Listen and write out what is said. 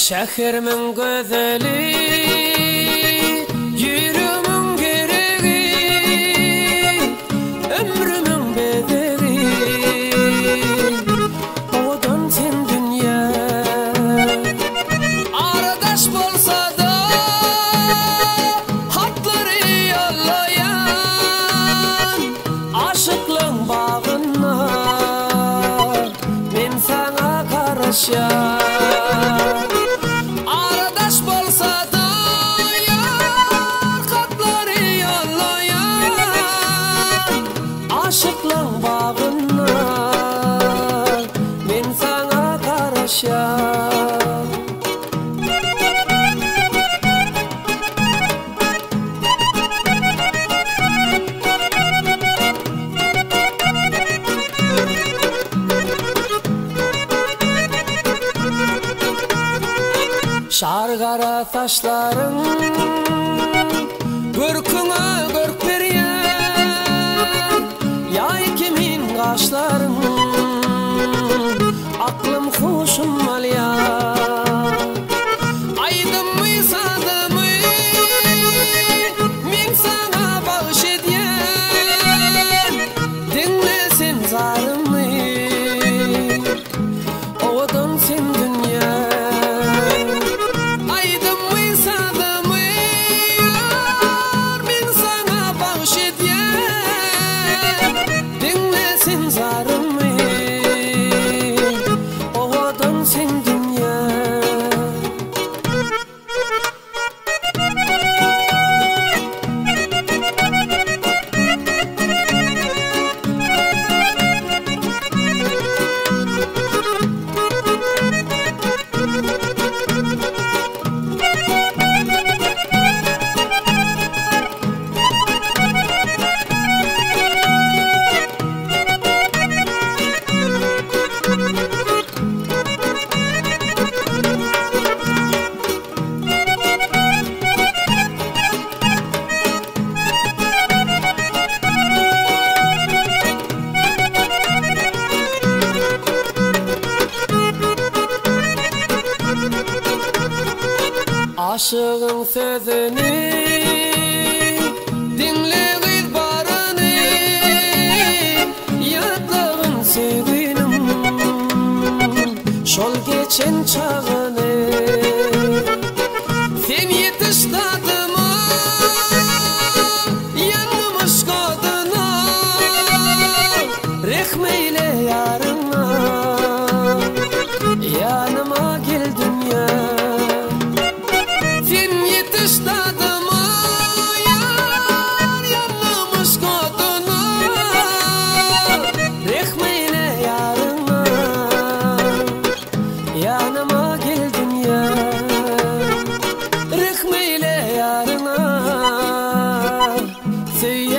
Şäherimiň gözeli, ýüregimiň geregi, ömrümiň bezegi. Owadan sen dünýä. Ara daş bolsa-da, hatlary ýollaýan aşyklaň bagynda men saňa garaşýan. Ara daş bolsa-da, ýar hatlary ýollaýan aşyklaň bagynda men saňa garaşýan. Şar gara saçlaryň görküňe görk berýär, Ýaý kimin gaşlaryň aklym huşum alýar. Aýdymmy sazymy men saňa bagyş edýän, Diňle sen zarymy, owadan sen dünýä. Aýdymmy sazymy ýar men saňa bagyş edýän, Diňle sen zarymy, owadan sen dünýä. Aşygyň sözüni diňle gyz baryny, Ýatlagyn söýginiň şol geçen çagyny. Sen ýetiş dadyma, ýandym yşk oduna, Rehm eýle ýaryňa, ýanyma gel dünýä. Sen ýetiş dadyma, ýar, ýandym yşk oduna, Rehm eýle ýaryňa, ýanyma gel dünýä. Rehm eýle ýaryňa, söýýän.